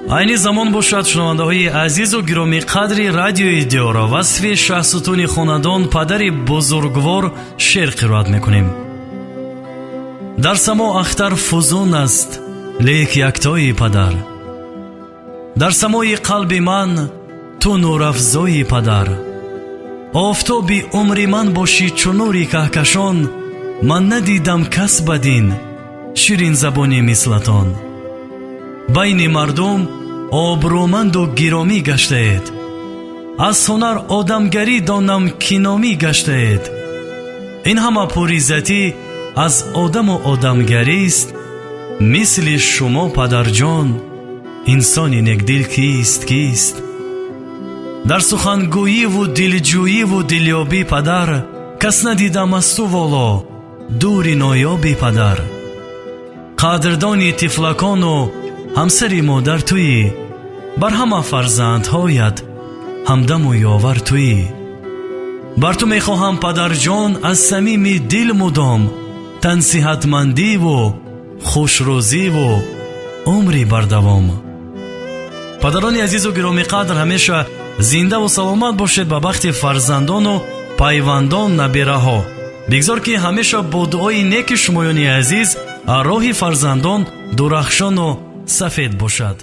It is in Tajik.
Айни замон бошад, шунавандаҳои азизу гиромиқадри радиои Диёро, васфи шаҳсутуни хонадон, падари бузургвор шеър қироат мекунем. Дар само ахтар фузун аст, лек яктои падар. Дар самои қалби ман ту нурафзои падар. Офтоби умри ман бошӣ чу нури каҳкашон. Ман надидам кас бадин ширинзабонӣ мислатон. Байни мардум обрӯманду гиромӣ гаштаед. Аз ҳунар одамгарӣ донам, ки номӣ гаштаед. Ин ҳама пуриззатӣ аз одаму одамгарист. Мисли шумо, падарҷон, инсони некдил кист, кист? Дар сухангӯиву дилҷӯиву дилёбӣ, падар, кас надидам аз ту воло, дури ноёби падар. Қадрдони тифлакону ҳамсари модар туӣ. Бар ҳама фарзандҳоят ҳамдаму ёвар туӣ. Бар ту мехоҳам, падарҷон, аз самими дил мудом тансиҳатмандиву хушрӯзиву умри бардавом. Падарони азизу гиромиқадр, ҳамеша зиндаву саломат бошед. Ба бахти фарзандону пайвандон, набераҳо. Бигзор, ки ҳамеша бо дуои неки шумоёни азиз роҳи фарзандон дурахшону сафед бошад.